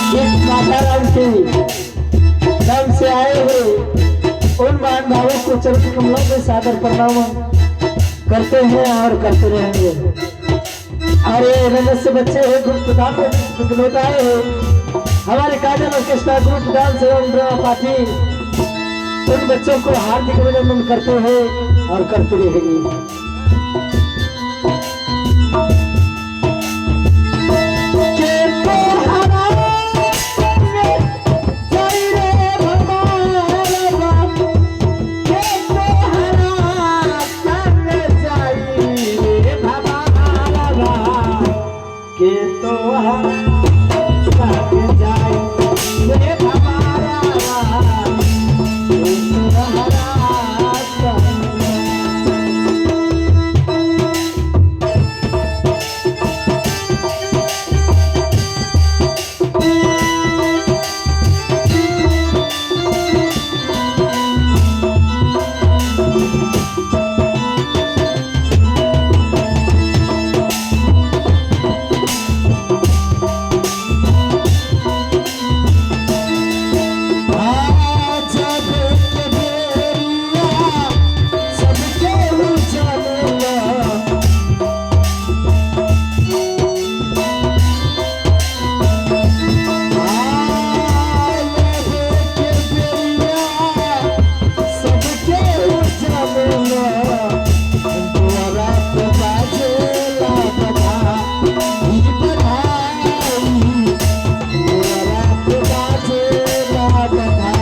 इस माताराम के नाम से आए हुए उन महान भावों को चरण कमलों के सादर प्रणाम करते हैं और करते रहेंगे। और ये रजत से बच्चे हैं, ग्रुप प्रधान आए हैं हमारे काजल ऑर्केस्ट्रा ग्रुप डांस एवं ड्रामा पार्टी, उन बच्चों को हार्दिक अभिनंदन करते हैं और करते रहेंगे। के तोहरा जाई रे भगवान, के तोहरा संग जाई रे भगवान, के तोहरा संग जाई रे भगवान, के तोहरा संग। जब के बेरिया सबके उजला, के बेरिया सबके उजला, रात बाजेला बधाई बधाई, रात बाजेला बधाई।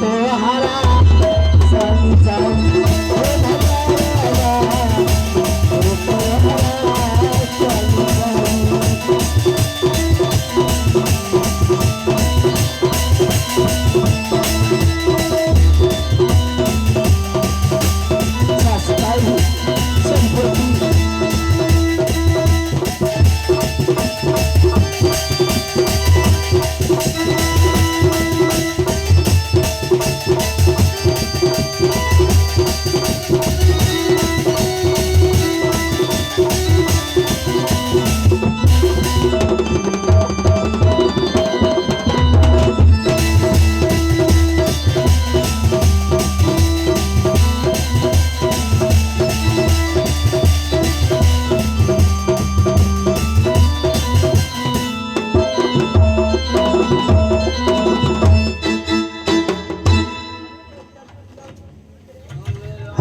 तोहरा संग जाई ओ भगवान, तोहरा संग जाई। शासकाई संपत्ती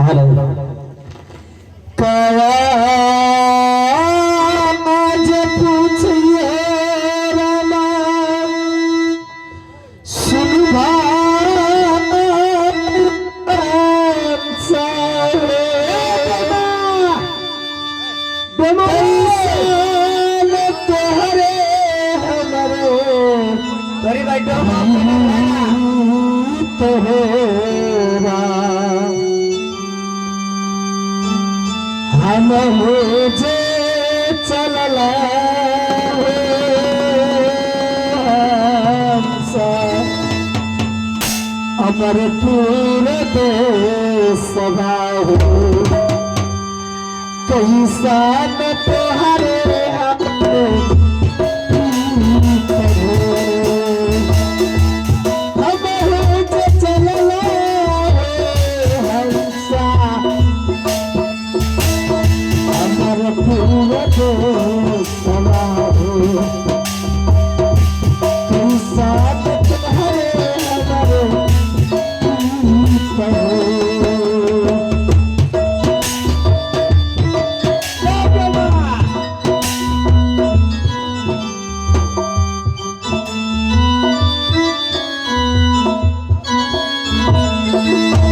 हेलो आज पूछिए रामा सुन तोहरे हमरे तोरी भाई डोमा तोहरा हम जे चलला अमर पूर देशवा हो, कैसा न तोहरे हमरे हम जे चलला हंसा अमर पूर देशवा हो, कैसा न तोहरे हमरे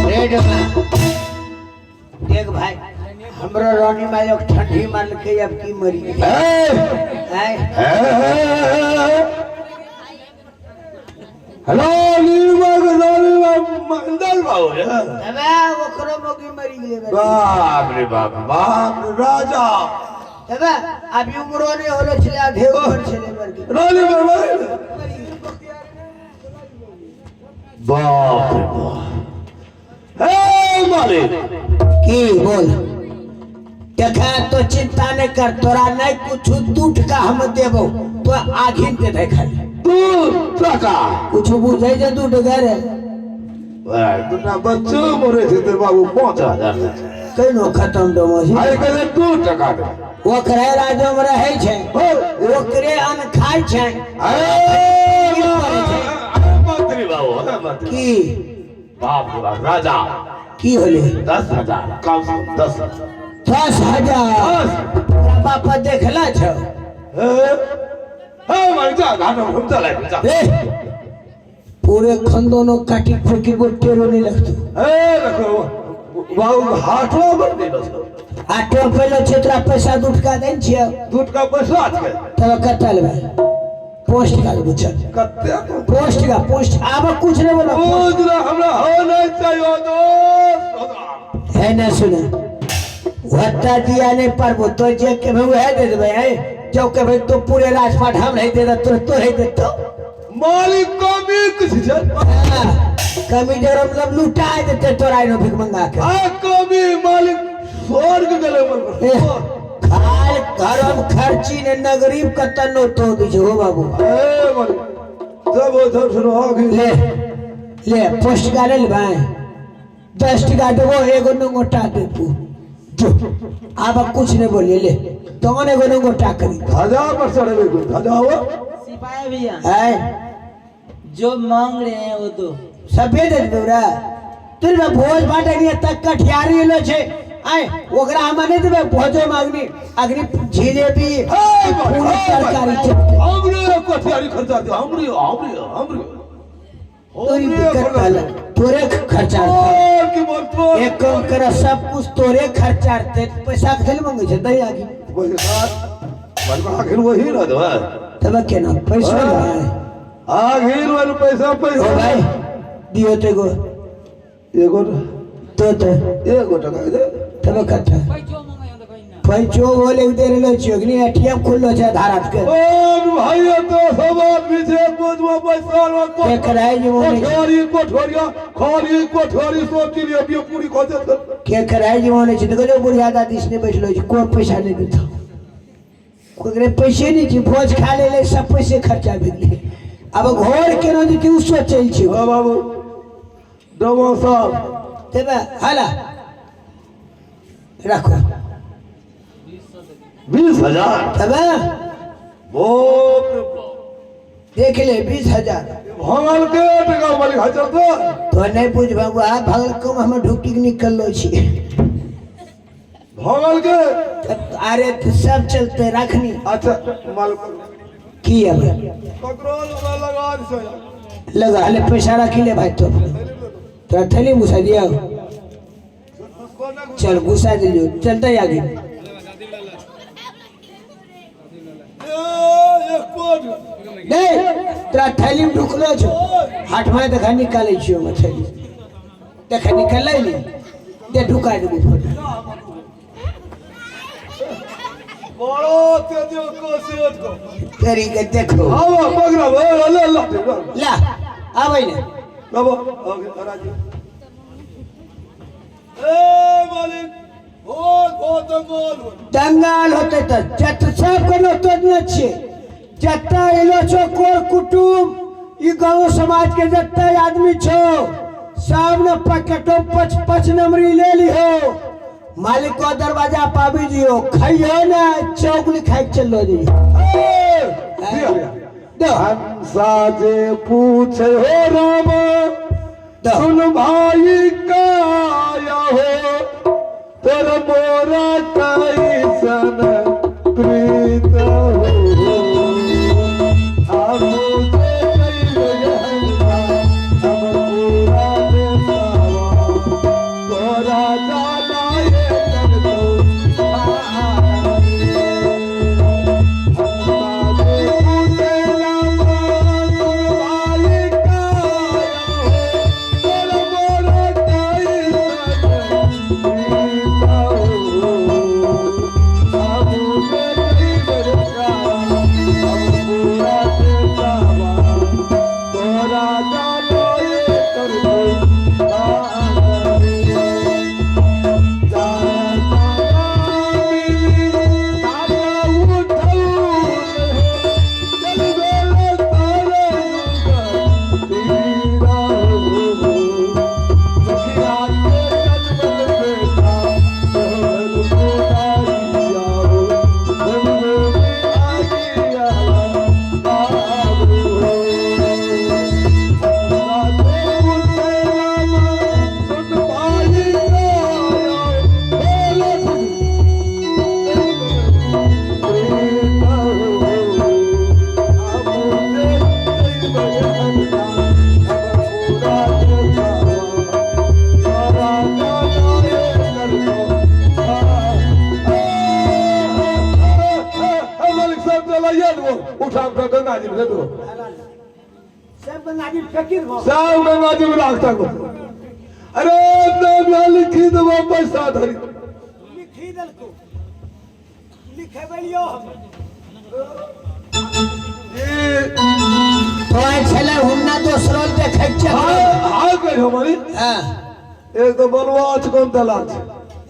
रे डोमा देख भाई, हमरो रानी माई लोग ठंडी मारल के अब की मरी आय। रानी महेंद्र बाबू रे। तबे ओकरो मौगी मरी गेलै। बाप रे बाप, बाप रे राजा। तबे अभी उमरो नहि होलो छलै, आधे उमर छलै मर गेलै। रानी बाबा, बाप रे बाप। हे मालिक। की बोल? देखा तो चिंता नहीं कर, तोरा नहीं कुछ 2 टका हम देबो तो आघिन दे दे खाली। 2 टका? कुछ बुझे जे 2 टका रे? दूटा बच्चो मरे छै तऽ बाबू 5,000 दै छै। केनो खत्म डोमो छै। आइ कहले 2 टका दे। ओकरे राज्य में रहै छै, ओकरे अन्न खाइ छै। अरे मंत्री बाबू, अरे मंत्री। की? बाप रे बाप, राजा। की होले? 10,000, कम से कम 10,000। 10,000? 10। तोरा बाप देखला छौ? हे हे मालिक, जा घाट में घूम चला जा। ए, पूरे खंदोनो काटी फूकी को टेरो नहीं लगतो। हे देखो बाबू, हाटो पर नहीं बस। आटो पहले छे, तोरा पैसा 2 टका दै छियै। 2 टका पैसा छै। तब कत्ता लेबै? पोस्ट का लेबो, चल। कते? पोस्ट का, पोस्ट आब कुछ नहीं बोलो। पूछ हमरा हो नहीं चाहिए 10,000। है ना, सुने, वत्ता दिया नहीं पारबो तो जे के भाई वह दे देबै है, जो के भाई तो पूरे राजपाट हम नहीं दे तो नहीं देतो। मालिक, कमी कुछ छै? हाँ, कमी जरूर, मतलब लुटा देते तोरा इनो भीख मंगा के। आ कमी मालिक, स्वर्ग गेले मन। ए, खाल घर में खर्ची ने न गरीब कत्ता नो तो दी हो बाबू। ए मालिक, जब जब सुनो आगे। ले ले, पोस्ट का ले भाई, 10 टका देबो, एगो नंगोटा देबो जो अब कुछ नहीं बोलिए, ले तो एगो नंगोटा करी। ध्वजा पर चढ़ेबे को ध्वजा हो। सिपाही भैया। है। जो मांग रहे हैं वो दो। सफेद देबो रे तुर में भोज बाटे नहीं तक कठियारी लो छे आय, ओकरा हम नहीं देबे भोजो में अग्नि अग्नि जिलेबी ए पूरी तरकारी चटनी। हमरे कोठियारी खर्चा दे, हमरे हमरे हमरे। तोरी दिक्कत कहला तोरे खर्चा। और की बोल तो? एक काम कर, सब कुछ तोरे खर्चा ते, पैसा कथी मंगे छे दही आगी। पैसा बलबा आखिर वही रह दो। तब केना पैसा भाई? आखिर वाले पैसा ओ पैसा। भाई, दियो तो एगो। एगो? तो एगो टका दे। तब कथा पैचो बोले दे रहलो छियो कि एटीएम खुललो छै धारात के। और भाई तो सब आदमी छै कुछ में पैसा के कराय जे मोने। कोठियारी कोठियारिया खाली कोठियारी सब चीज अभी पूरी खोजे। के कराय जे मोने छै, देखो जो बुढ़िया दादी ने बैठलो छै, कोई पैसा नहीं देतो, कोई पैसे नहीं छै, भोज खा ले ले सब पैसे खर्चा भेल गेलै, अब घर केना जेतै उ सोचै छै। हाँ बाबू, डबो साहब। तेबे हाला रखो। 20,000? तबे। बाप रे बाप। देख ले, 20,000। भंगल के टका मालिक हजार तो। तो नहीं बुझ बाबू, आ भगल कम हम ढुकी के निकललो छी। भंगल के। तब अरे तो सब चलते रखनी। अच्छा मालिक। की अब? ककरो लगा लगा दे। लगा ले, पैसा रखी ले भाई, तो तोरा थैली में घुसा दिया, चल घुसा दिलियो, चलते आगे। नहीं, तोरा थैली में ढुकलो छो, हाथ में देखा, निकालै छियो हम थैली, देख निकलै नहीं दे, ढुका देबो फोटो। बड़ो तेज कोशिश को। तेरी के देखो। आओ पकड़ो, ले ला। ला आबै ने। बाबा ओके राजी। ए मालिक, बहुत बहुत दंगल हो। दंगाल होते तऽ जत सब कोनो तो न छियै, जते एलो छो कोर कुटुम, ई गाँव समाज के जते आदमी छो, सब ने पैकेटो 5 5 नंबरी ले लिहो, मालिक को दरवाजा पाबी दियो, खइयो ने चौगली खाइ के चलो जइयो। ए दो। हंसा जे पूछे हो राम दो। सुन भाई काया हो तोर मोरा कैसन प्रीत हो, आ मुझे कहियो हंसा, हम पूरा देसावा, तोरा जाला ये कर दो। हंसा जे पूछे राम सुन भाई काया उठा उठा गंगा जी में दे दो। सब गंगा जी फेंकी देबो। सब गंगा जी में राखता को। अरे नाम यहाँ लिखी देबो पैसा धरी। लिखी देलको, लिखेबलियो हम। ई तो आइ छलै हुन्ना दोसरो देखै छै। हाँ हाँ, कहि हमारी। हाँ। एक तो बलुआ छै कम दलाल छै।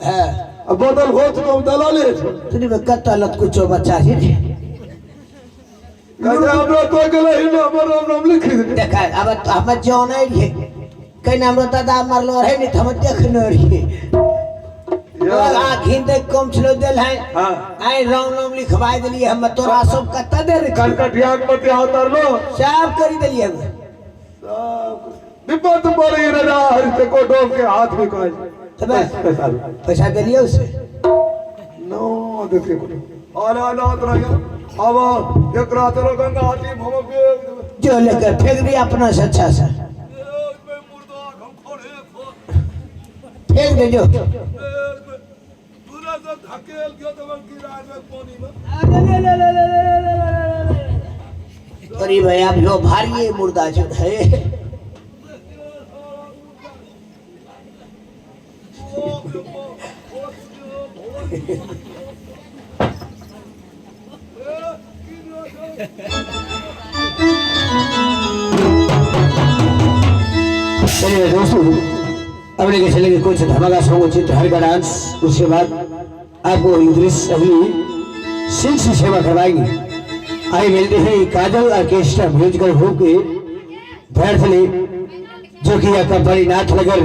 हाँ। आ बदल हो छै कम दलाले छै। तनी में कत्ता लत कुछो बच्चा छै रे। कहै हमरा तो गेलै ही ना, हमर नाम नाम लिखी दे। देखा अब तो हम जानै रहियै कहीं हमरो दादा मरलो रहे नहीं तो हम देखने रहियै। आखिन देख कम छलो देल है। हाँ। आई राम नाम लिखवाई देलियै हम, तोरा सब कत्ता दे रे। कनकटिया के मत यहाँ उतारलो। सब करी देलियै हम। सब विपत पड़ी रजा हरि से को डोब के हाथ में कहे। तबे पैसा दे। पैसा देलियै उसे। नो देखिए कुछ। आना ना उतरा गया। अब एक रात रो गंगा आती हम बेग देबै। जो लेकर फेंक दिया अपना से अच्छा से फेंक दे जो। अरे भैया जो भारी है मुर्दा जो है। चलिए दोस्तों, अब लेके चलेंगे कुछ धमाका सॉन्ग चित्रहार का डांस। उसके बाद आपको दृश्य अगली सिंह से सेवा करवाएंगे। आइए मिलते हैं काजल ऑर्केस्ट्रा म्यूजिकल ग्रुप के भैरथली, जो कि यह कंपनी नाथनगर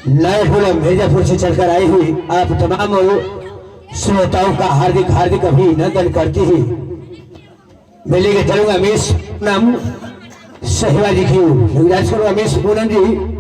नयाटोला मिर्जापुर से चलकर आई हुई आप तमाम श्रोताओं का हार्दिक हार्दिक अभिनंदन करती है। मैं लेके चलूंगा मिस पूनम सहिवा जी की, रविराज करूंगा मिस पूनम जी।